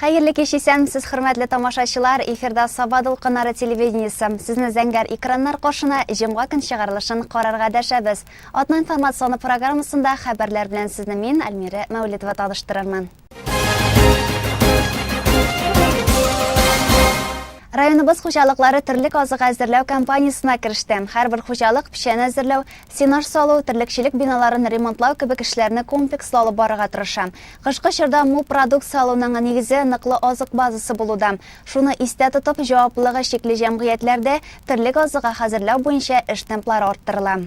Хәерле кич, исәнмесез, хөрмәтле тамашачылар! Эфирда Саба дулкыннары телевидениесе. Сезне зәңгәр экраннар каршына җомга көн чыгарылышын карарга дәшәбез. Атна информационы программасында хәбәрләр белән сезне мин, Альмира Мәүлетова таныштырырмын. Районыбыз хуҗалыклары терлек азыгы әзерләү кампаниясенә кереште. Һәрбер хуҗалык печән әзерләү, сенаж салу, терлекчелек биналарын ремонтлау кебек эшләрне комплекслы алып барырга тырыша. Кышкы чорда мул продукция алуның нигезе ныклы азык базасы булуда. Шуны истә тотып, җаваплылыгы чикле җәмгыятьләрдә терлек азыгы хәзерләү буенча эш темплары арттырыла.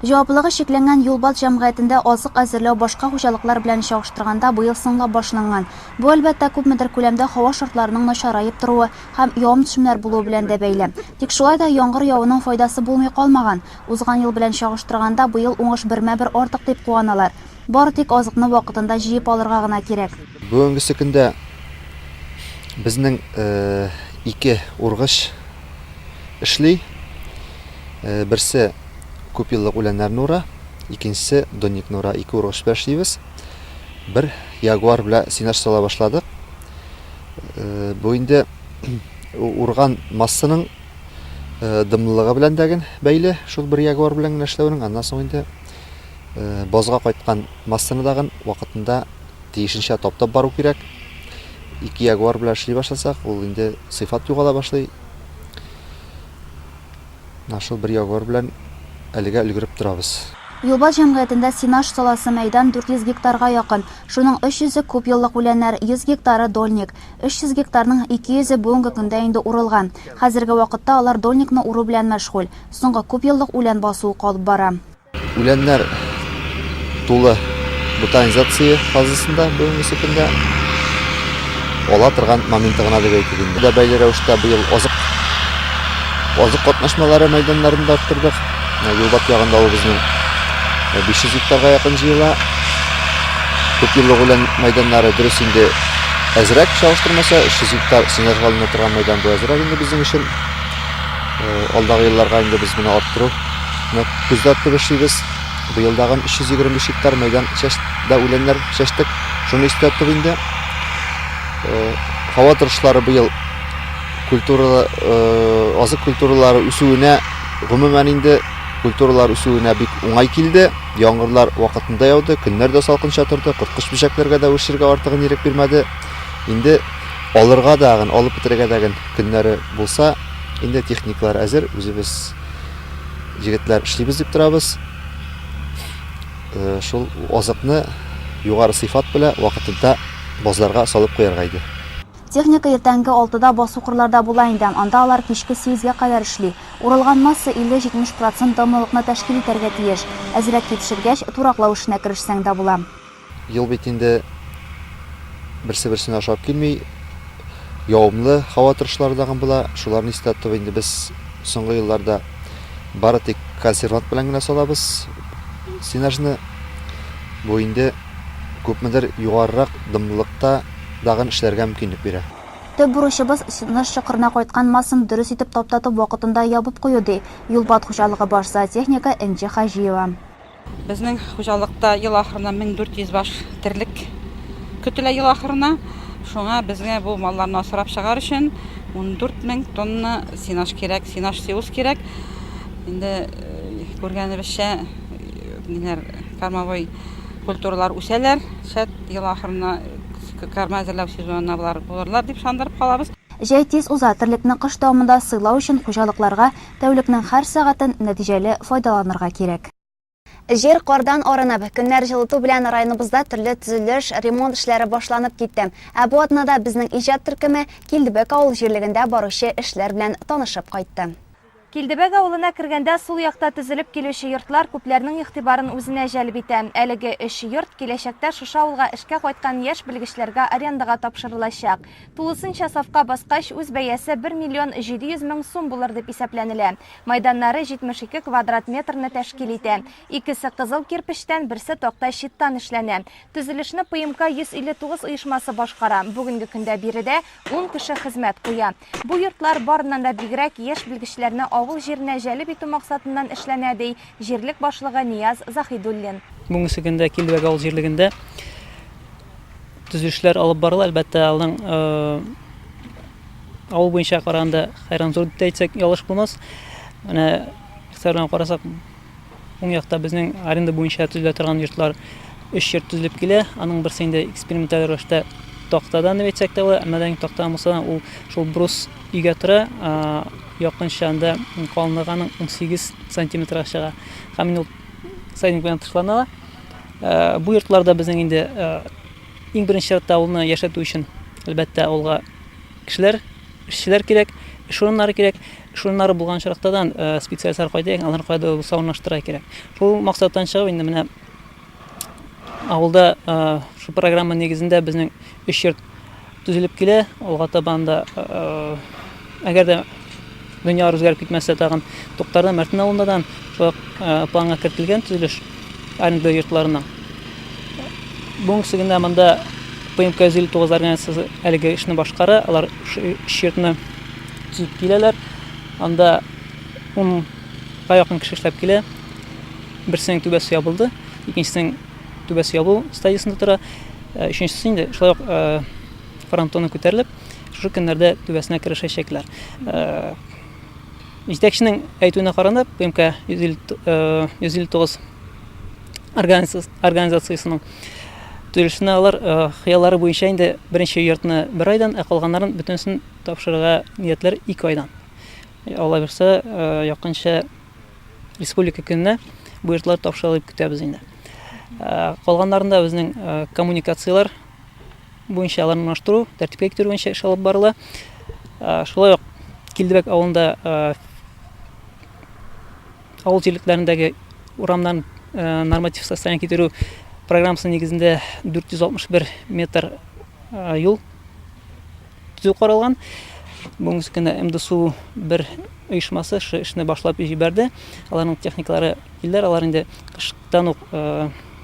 Җаваплылыгы чикләнгән Юлбат җәмгыятендә азык әзерләү башка хуҗалыклар белән чагыштырганда быел соңлап башланган. Бу, әлбәттә, күпмедер күләмдә һава шартларының начараеп торуы һәм явым-төшемнәр булуы белән дә бәйле. Тик шулай да яңгыр явуның файдасы булмый калмаган. Узган ел белән чагыштырганда быел уңыш бермә-бер артык дип куаналар. Бары тик азыкны вакытында җыеп алырга гына кирәк. Бүгенгесе көндә безнең ике ургыч эшли. Берсе күпьеллык үләннәрне ура, икенчесе донникны ура. Ике ургыч белән эшлибез. Бер ягуар белән сенаж сала башладык. Бу инде урган массаның дымлылыгы белән дә бәйле, шул бер ягуар белән генә эшләүнең. Аннан соң инде базга кайткан массаны дагын вакытында тиешенчә таптап бару кирәк. Ике ягуар белән эшли башласак, ул инде сыйфат югала башлый. Менә шул бер ягуар белән әлегә өлгереп торабыз. Юлбат җәмгыятендә сенаж саласы мәйдан 400 гектарга якын. Шуның 300 е күпьеллык үләннәр, 100 гектары, дольник. 300 гектарның 200 е бүгенге көндә инде урылган. Хәзерге вакытта алар дольникны уру белән мәшгуль. Соңгы күпьеллык үлән басуы калып бара. Үләннәр тулы бутанизация фазасында бүгенгесе көндә. Ала торган моменты гына дип әйтик инде. Да бәйле рәвештә быел азык азык катнашмалары мәйданнарын да арттырдык. Юлбат ягында ул безнең 500 гектарга якын җыела. Күп еллык үлән мәйданнары дөрес инде әзрәк чагыштырмаса, 300 гектар сенажга алына торган мәйдан бу әзрәк инде безнең өчен. Алдагы елларга инде без моны арттыру күздә тотып эшлибез. Быел тагын 325 гектар мәйдан чәчтә үләннәр чәчтек. Шуны истә тотып инде. Һава торышлары быел культура азык культуралары үсүенә, гомумән инде культуралар үсүенә бик уңай килде. Яңгырлар вакытында яуды, көннәр дә салкынча торды, корткыч бөҗәкләргә дә үсергә артыгын ирек бирмәде. Инде алырга дагын, алып бетерергә дагын көннәре булса, инде техникалар әзер, үзебез егетләр эшлибез дип торабыз. Э, шул азыкны югары сыйфат белән вакытында базларга салып куярга иде. Техника иртәнге алтыда басу-кырларда була инде, анда алар кичке сигезгә кадәр эшли. Урылган масса 50-70 процент дымлылыкны тәшкил итәргә тиеш. Әзрәк кипшергәч, тураклау эшенә керешсәң дә була. Ел бит инде берсе-берсенә ошап килми. Явымлы һава торышлары тагын була. Шуларны истә тотып инде без соңгы елларда бары тик консервант белән генә салабыз сенажны. Бу инде күпмедер югарырак дымлылыкта тагын эшләргә мөмкинлек бирә. Төп бурычыбыз, сенаж чокырына кайткан массаны дөрес итеп таптатып вакытында ябып кую, ди Юлбат хуҗалыгы баш зоотехнигы Энҗе Хаҗиева. Безнең хуҗалыкта ел ахырына 1400 баш терлек көтелә ел ахырына. Шуңа безгә бу малларны асрап чыгар өчен 14 мең тонна сенаж кирәк, сенаж силос кирәк. Инде э, күргәнебезчә, э, ниләр кормовой культуралар үсәләр. Шәт ел ахырына корма әзерләү сезонына болар булырлар дип ышандырып калабыз. Җәй тиз уза, терлекне кыш дәвамында сыйлау өчен хуҗалыкларга Тәүлекнең һәр сәгатен нәтиҗәле файдаланырга кирәк. Җир кардан арынып, көннәр җылыту белән районыбызда төрле төзелеш, ремонт эшләре башланып китте. Ә бу атнада безнең иҗат төркеме Килдебәк авыл җирлегендә баручы эшләр белән танышып кайтты. Килдебәк авылына кергәндә сул якта төзелеп килүче йортлар күпләрнең игътибарын үзенә җәлеп итә. Әлеге өч йорт киләчәктә шушы авылга эшкә кайткан яшь белгечләргә арендага тапшырылачак. Тулысынча сафка баскач, үз бәясе бер миллион 700 мең сум булыр дип исәпләнелә. Майданнары 72 квадрат метрны тәшкил итә. Икесе кызыл кирпечтән, берсе такта щиттан эшләнә. Төзелешне ПМК 159 оешмасы башкара. Бүгенге көндә биредә ун кеше хезмәт куя. Бу йортлар, барыннан да бигрәк, яшь белгечләрне авыл җиренә җәлеп итү максатыннан эшләнә, ди җирлек башлыгы Нияз Заһидуллин. Бүгенге көндә Килдебәк авыл җирлегендә. төзелешләр алып барыла. Әлбәттә, алның авыл буенча караганда хәйран зур дип тә әйтсәк, ялгыш булмас. Менә игътибар белән карасак, уң якта безнең аренда буенча төзелә торган йортлар, өч йорт төзелеп килә. Аның берсе инде эксперименталь рәвештә тактадан дип әйтсәк тә була, әмма дә тактадан булса да, ул шул брус өйгә тора. Якынча анда калынлыгы аның 18 сантиметрга чыга. Һәм инде ул сайдинг белән тышлана. Бу йортларда безнең инде иң беренче чиратта авылны яшәтү өчен, әлбәттә, авылга кешеләр, эшчеләр кирәк, эш урыннары кирәк. Эш урыннары булган очракта да специалистлар кайда икән, аларны кайда булса урнаштырырга кирәк. Шул максаттан чыгып, инде менә авылда шул программа нигезендә безнең өч йорт төзелеп килә. Алга таба анда, әгәр дә дөньялар үзгәреп китмәсә, тагын Туктарда, Мәртен авылында да шулай ук планга кертелгән төзелеш аренда йортларының. Бүгенге көндә монда ПМК 159 организациясе әлеге эшне башкара. Алар өч йортны төзеп киләләр. Анда 10-га якын кеше эшләп килә. Берсенең түбәсе ябылды, икенчесенең түбәсе ябылу стадиясендә тора. Өченчесе инде шулай ук фронтоны күтәрелеп, шушы көннәрдә түбәсенә керешәчәкләр. Җитәкченең әйтүенә караганда, ПМК 159 организациясенең төзелешенә алар хыяллары буенча инде беренче йортны бер айдан, ә калганнарын бөтенесен тапшырырга ниятләр 2 айдан. Алла бирса, якынча Республика көненә бу йортлар тапшырыла дип көтәбез инде. Калганнарында безнең коммуникацияләр буенча аларны урнаштыру, тәртипкә китерү буенча эш алып барыла. Шулай ук Килдебәк авылында авыл җирлекләрендәге урамнарын норматив состояние китерү программасы нигезендә 461 метр юл төзү каралган. Бүгенге көндә МДСУ бер оешмасы шушы эшне башлап җибәрде. Аларның техникалары килделәр. Алар инде кыштан ук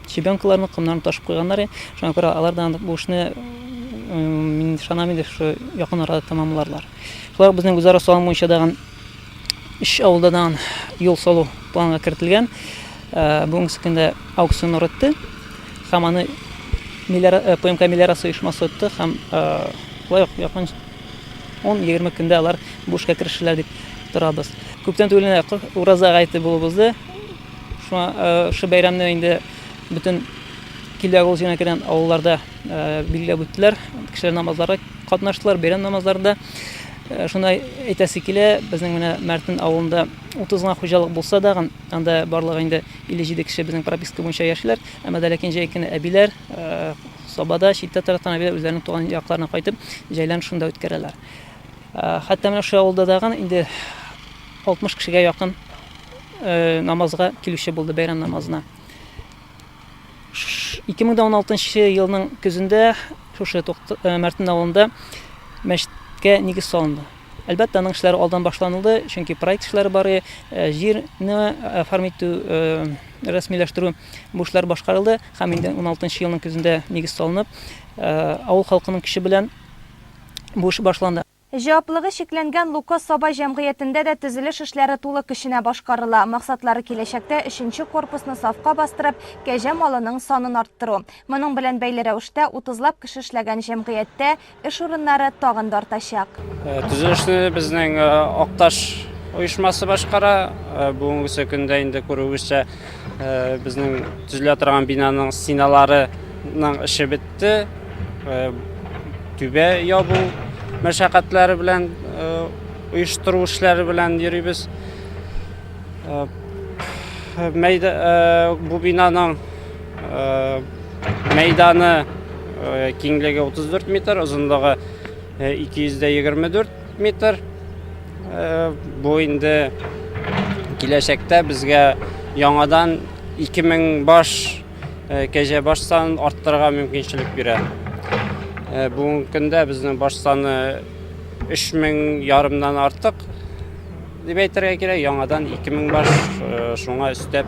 щебенкаларны, комнарны ташып куйганнар. Шуңа күрә алар да бу эшне мин ышанам инде шушы якын арада тәмамларлар. Шулай ук безнең үзара салым буенча дагын өч авылда дагын юл салу планга кертелгән. Бүгенге көндә аукцион үтте. Һәм аны ПМК мелиорация оешмасы отты һәм шулай ук якын 10-20 көндә алар бу эшкә керешерләр дип торабыз. Күптән түгел генә Ураза гаете булып узды. Шуңа шушы бәйрәмне инде бөтен Килде авыл җиренә кергән авылларда билгеләп үттеләр. Кешеләр намазларга катнаштылар, бәйрәм намазларында. Шуны әйтәсе килә, безнең менә Мәртен авылында 30 гына хуҗалык булса да, анда барлыгы инде 57 кеше безнең прописка буенча яшиләр. Әмма дә ләкин җәй көне әбиләр Сабада, читтә торактан әбиләр үзләренең туган якларына кайтып, җәйләрен шунда үткәрәләр. Хәтта менә шул авылда дагын инде 60 кешегә якын намазга килүче булды, бәйрәм намазына. 2016 елның көзендә шушы Мәртен авылында мәчеткә нигез салынды. Әлбәттә, аның эшләре алдан башланылды, чөнки проект эшләре бар, җирне оформить итү, рәсмиләштерү бу эшләр башкарылды һәм инде 16 елның көзендә нигез салынып, авыл халкының көче белән бу эш башланды. Җаваплыгы чикләнгән Лукоз Саба җәмгыятендә дә төзелеш эшләре тулы көченә башкарыла. Максатлары киләчәктә өченче корпусны сафка бастырып, кәҗә малының санын арттыру. Моның белән бәйле рәвештә утызлап кеше эшләгән җәмгыятьтә Эш урыннары тагын да артачак. Төзелешне безнең Акташ оешмасы башкара. Бүгенгесе көндә инде күрүегезчә, безнең төзелә торган бинаның стеналарының эше бетте. Түбә ябу мәшәкатьләре белән, оештыру эшләре белән йөрибез. Бу бинаның Мәйданы киңлеге 34 метр, озынлыгы 224 метр. Бу инде киләчәктә безгә яңадан 2000 баш кәҗә баш санын арттырырга мөмкинчелек бирә. Бүгенге көндә безнең баш саны 3000 ярымнан артык дип әйтергә кирәк, яңадан 2000 баш шуңа өстәп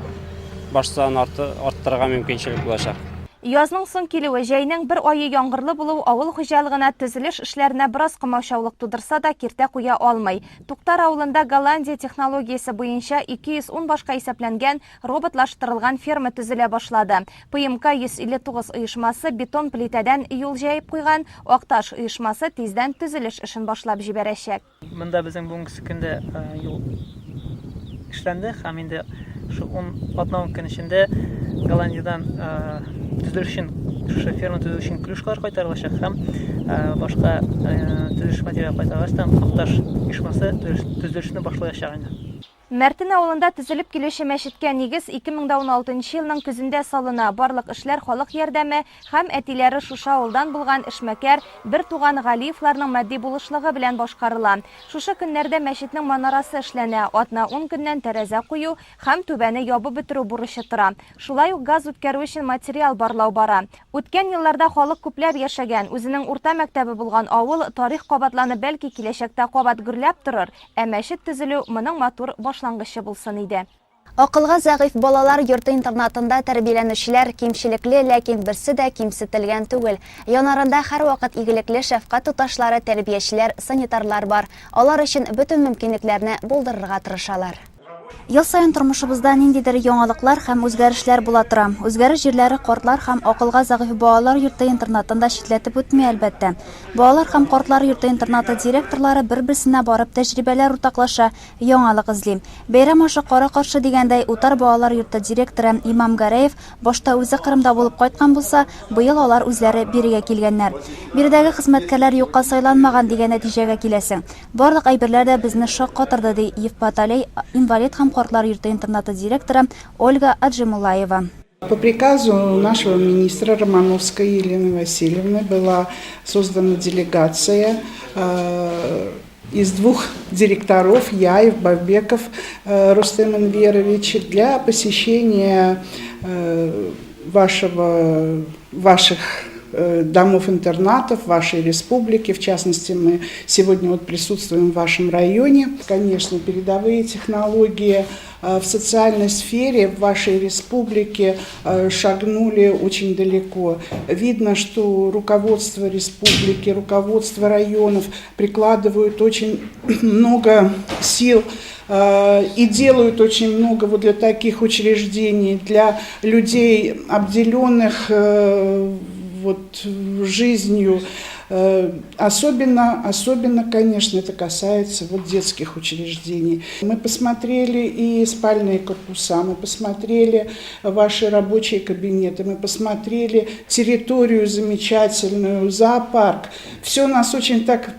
баш санын арттырырга мөмкинчелек булачак. Язның соң килүе, җәйнең бер ае яңгырлы булу авыл хуҗалыгына төзелеш эшләренә бераз комаучаулык тудырса да, киртә куя алмый. Туктар авылында Голландия технологиясе буенча 210 башка исәпләнгән роботлаштырылган ферма төзелә башлады. ПМК 159 оешмасы бетон плитәдән юл җәеп куйган, Акташ оешмасы тиздән төзелеш эшен башлап җибәрәчәк. Монда безнең бүгенге көндә юл эшләнде һәм инде шул ун атна-ун көн эчендә Голландиядән төзелеш өчен шушы ферма төзү өчен клюшкалар кайтарылачак һәм башка төзелеш материалы кайтарылгач та Акташ оешмасы төзелешне башлаячак инде. Мәртен авылында төзелеп килүче мәчеткә нигез 2016 нчы елның көзендә салына. Барлык эшләр халык ярдәме һәм әтиләре шушы авылдан булган эшмәкәр, бертуган Галиевларның матди булышлыгы белән башкарыла. Шушы көннәрдә мәчетнең манарасы эшләнә, атна-ун көннән тәрәзә кую һәм түбәне ябып бетерү бурычы тора. Шулай ук газ үткәрү өчен материал барлау бара. Үткән елларда халык күпләп яшәгән, үзенең урта мәктәбе булган авыл, тарих кабатланып бәлки киләчәктә кабат гөрләп торыр, ә мәчет төзелү моның матур башлангычы булсын иде. Акылга зәгыйфь балалар йорты-интернатында тәрбияләнүчеләр кимчелекле, ләкин берсе дә кимсетелгән түгел. Яннарында һәрвакыт игелекле шәфкать туташлары, тәрбиячеләр, санитарлар бар. Алар өчен бөтен мөмкинлекләрне булдырырга тырышалар. Ел саен тормышыбызда ниндидер яңалыклар һәм үзгәрешләр була тора. Үзгәреш җирләре картлар һәм акылга зәгыйфь балалар йорты интернатын да читләтеп үтми, әлбәттә. Балалар һәм картлар йорты интернаты директорлары бер-берсенә барып тәҗрибәләр уртаклаша, яңалык эзли. Бәйрәм ашы кара-каршы дигәндәй, Утар балалар йорты директоры Имам Гәрәев башта үзе Кырымда булып кайткан булса, быел алар үзләре бирегә килгәннәр. Биредәге хезмәткәрләр юкка сайланмаган дигән нәтиҗәгә киләсең. Барлык әйберләр дә безне шаккатырды, ди Евпаталей инвалид һәм картлар йорты-интернаты директоры Ольга Аджимуллаева. По приказу нашего министра Романовской Елены Васильевны была создана делегация э, из двух директоров, Яев, Бабеков э, Рустем Энверович, для посещения э, вашего, ваших Э, домов-интернатов вашей республики. В частности, мы сегодня вот присутствуем в вашем районе. Конечно, передовые технологии э, в социальной сфере в вашей республике э, шагнули очень далеко. Видно, что руководство республики, руководство районов прикладывают очень много сил и делают очень много вот для таких учреждений, для людей, обделенных вот жизнью. Особенно, особенно, конечно, это касается вот детских учреждений. Мы посмотрели и спальные корпуса, мы посмотрели ваши рабочие кабинеты, мы посмотрели территорию замечательную, зоопарк. Все нас очень так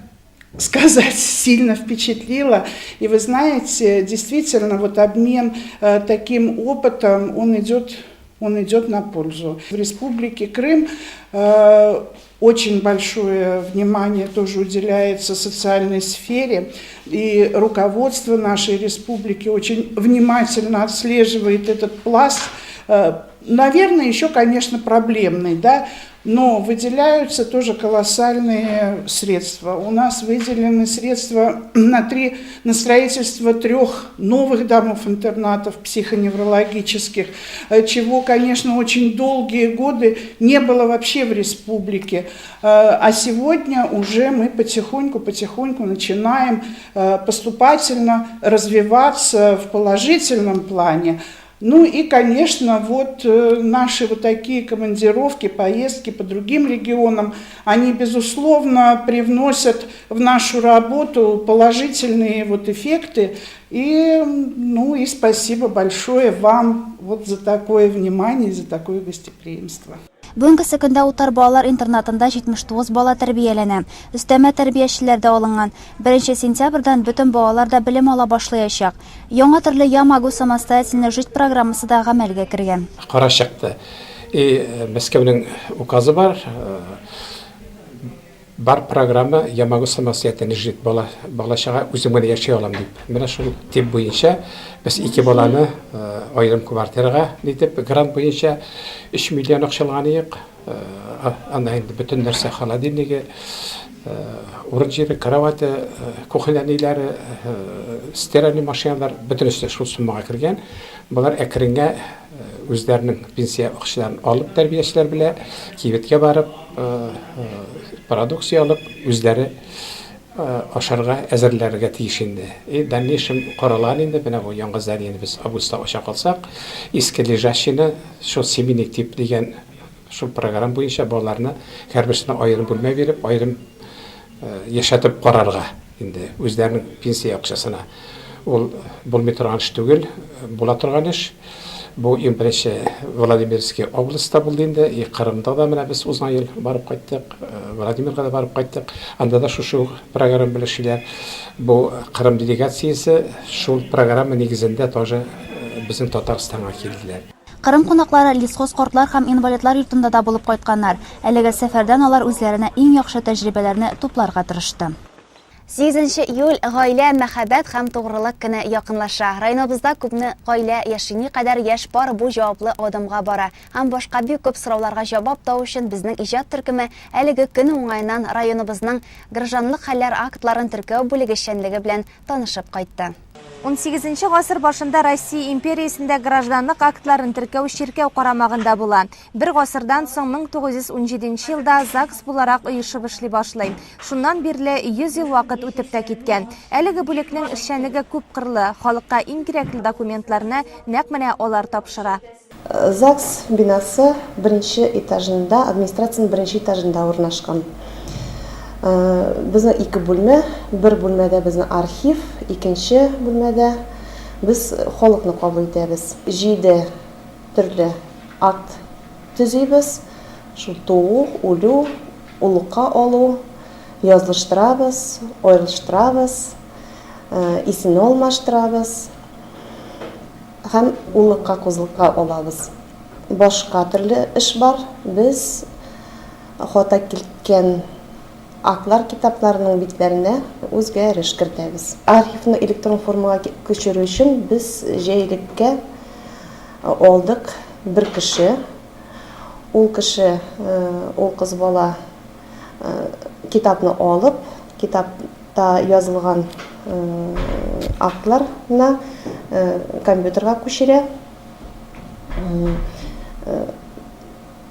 сказать, сильно впечатлило. И вы знаете, действительно, вот обмен э, таким опытом, он идет, он идет на пользу. В Республике Крым э, очень большое внимание тоже уделяется социальной сфере, и руководство нашей республики очень внимательно отслеживает этот пласт. Э, наверное, еще, конечно, проблемный, да, но выделяются тоже колоссальные средства. У нас выделены средства на, три, на строительство трех новых домов-интернатов психоневрологических, э, чего, конечно, очень долгие годы не было вообще в республике. Э, а сегодня уже мы потихоньку-потихоньку начинаем э, поступательно развиваться в положительном плане. Ну и, конечно, вот э, наши вот такие командировки, поездки по другим регионам, они, безусловно, привносят в нашу работу положительные вот эффекты. И, ну, и спасибо большое вам вот за такое внимание, за такое гостеприимство. Бүгенгесе көндә Утар балалар интернатында 79 бала тәрбияләнә. Өстәмә тәрбиячеләр дә алынган. Беренче сентябрьдән бөтен балалар да белем ала башлаячак. Яңа төрле Я могу самостоятельно жить программасы да гамәлгә кергән. Карар чыкты. И Мәскәүнең указы бар. Бар программа Я могу самостоятельно жить, бала, бала-чага үзем генә яши алам дип. Менә шул тип буенча без ике баланы аерым квартирага нитеп грант буенча 3 миллион акча алган идек. Анда инде бөтен нәрсә холодильнигы, урын җире, кровате, кухня ниләре, стиральный машиналар бөтенесе шул суммага кергән. Болар әкренгә Үзләренең пенсия акчаларын алып тәрбиячеләр белә, кибеткә барып, продукция алып, үзләре ашарга әзерләргә тиеш инде. И дальнейшем каралган инде, менә бу яңа зданиене без августта ача калсак, иске лежащийны шул семейный тип дигән шул программа буенча балаларны һәрберсенә аерым бүлмә биреп, аерым яшәтеп карарга инде үзләренең пенсия акчасына. Ул булмый торган эш түгел, була торган эш. Бу иң беренче Владимирский областьта булды инде, и Кырымда да менә без узган ел барып кайттык, Владимирга да барып кайттык. Анда да шушы ук программа белән эшлиләр. Бу Кырым делегациясе шул программа нигезендә тоже безнең Татарстанга килделәр. Кырым кунаклары Лесхоз картлар һәм инвалидлар йортында да булып кайтканнар. Әлеге сәфәрдән алар үзләренә иң яхшы тәҗрибәләрне тупларга тырышты. Сигезенче июль, гаилә, мәхәббәт һәм тугрылык көне якынлаша. Районыбызда күпме гаилә яши, никадәр яшь пар бу җаваплы адымга бара һәм башка бик күп сорауларга җавап табу өчен безнең иҗат төркеме әлеге көн уңаеннан районыбызның гражданлык хәлләр актларын теркәү бүлеге эшчәнлеге белән танышып кайтты. Унсигезенче гасыр башында Россия империясендә гражданлык актларын теркәү чиркәү карамагында була. Бер гасырдан соң 1917 нче елда ЗАГС буларак оешып эшли башлый. Шуннан бирле 100 ел вакыт үтеп тә киткән. Әлеге бүлекнең эшчәнлеге күпкырлы, халыкка иң кирәкле документларны нәкъ менә алар тапшыра. ЗАГС бинасы беренче этажында, администрациянең беренче этажында урнашкан. Безнең ике бүлмә, бер бүлмәдә безнең архив, икенче бүлмәдә без халыкны кабул итәбез. Җиде төрле акт төзибез, шул туу, үлү, уллыкка алу, язылыштырабыз, аерылыштырабыз, исемне алмаштырабыз. Һәм уллыкка, кузлыкка алабыз. Башка төрле эш бар. Без хата килткән актлар китапларының битләренә үзгәреш кертәбез. Архивны электрон формага күчерү өчен без җәйлеккә алдык бер кеше. Ул кеше, ул кыз бала китапны алып, китап та язылган актларны компьютерга күчерә.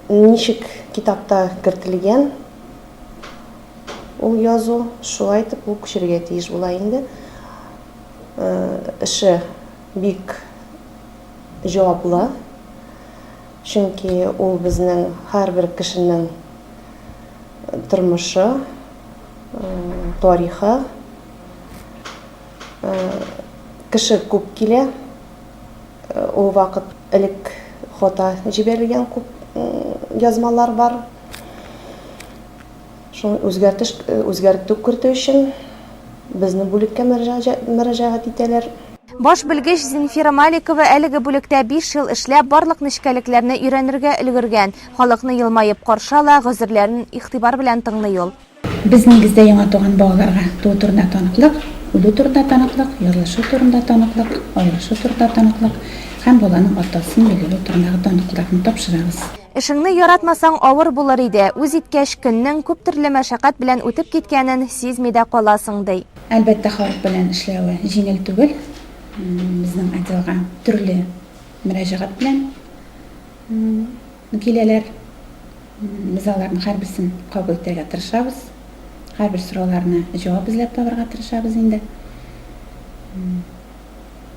Ничек китапта кертелгән ул язу, шулай итеп ул күчерергә тиеш була инде. Эше бик җаваплы, чөнки ул безнең һәрбер кешенең тормышы, тарихы. Кеше күп килә. Ул вакыт элек хата җибәрелгән күп язмалар бар. Шул үзгәртеш, үзгәртү кертү өчен безнең бүлеккә мөрәҗәгать итәләр. Баш белгеч Зинфира Маликова әлеге бүлектә биш ел эшләп, барлык нечкәлекләрне өйрәнергә өлгергән. Халыкны елмаеп каршы ала, гозерләрен игътибар белән тыңлый ул. Без нигездә яңа туган балаларга туу турында таныклык, үлү турында таныклык, язылышу турында таныклык, аерылышу турында таныклык һәм баланың атасын билгеләү турындагы таныклыкларны тапшырабыз. Эшеңне яратмасаң, авыр булыр иде. Үз иткәч, көннең күп төрле мәшәкать белән үтеп киткәнен сизми дә каласың, ди. Әлбәттә, халык белән эшләве җиңел түгел. Безнең отделга төрле мөрәҗәгать белән Киләләр. Без аларның һәрберсен кабул итәргә тырышабыз. Һәрбер сорауларына җавап эзләп табарга тырышабыз инде.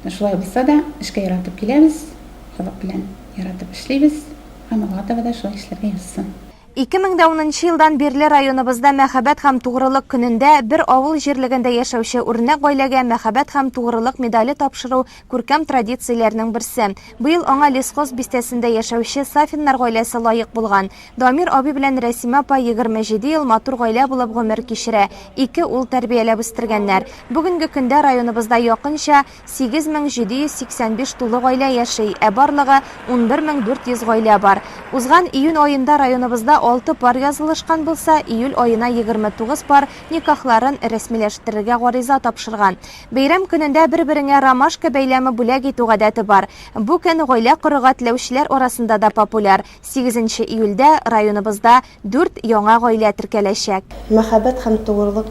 Шулай булса да, эшкә яратып киләбез, халык белән яратып эшлибез һәм алга таба да шулай эшләргә язсын. 2010 нчы елдан бирле районыбызда Мәхәббәт һәм тугрылык көнендә бер авыл җирлегендә яшәүче үрнәк гаиләгә Мәхәббәт һәм тугрылык медале тапшыру күркәм традицияләрнең берсе. Быел аңа Лесхоз бистәсендә яшәүче Сафиннар гаиләсе лаек булган. Дамир абый белән Рәсимә апа 27 ел матур гаилә булып гомер кичерә, ике ул тәрбияләп үстергәннәр. Бүгенге көндә районыбызда якынча 8785 тулы гаилә яши, ә барлыгы 11400 гаилә бар. Узган июнь аенда районыбызда алты пар язылышкан булса, июль аена 29 пар никахларын рәсмиләштерергә гариза тапшырган. Бәйрәм көнендә бер-береңә ромашка бәйләме бүләк итү гадәте бар. Бу көн гаилә корырга теләүчеләр арасында да популяр. Сигезенче июльдә районыбызда дүрт яңа гаилә теркәләчәк. Мәхәббәт һәм тугрылык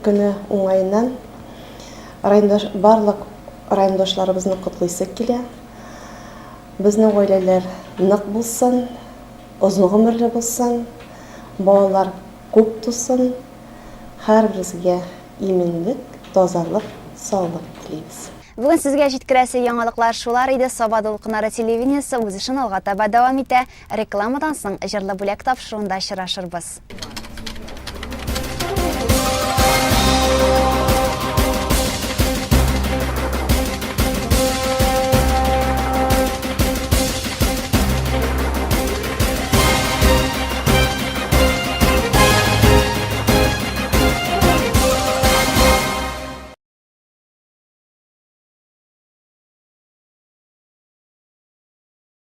көне уңаеннан райондаш барлык райондашларыбызны котлыйсы килә. Безнең гаиләләр нык булсын, озын гомерле булсын, балалар күп тусын, һәрберебезгә иминлек, тазалык, саулык телибез. Бүген сезгә җиткерәсе яңалыклар шулар иде. Саба дулкыннары телевидениесе үз эшен алга таба дәвам итә. Рекламадан соң Җырлы бүләк тапшыруында очрашырбыз.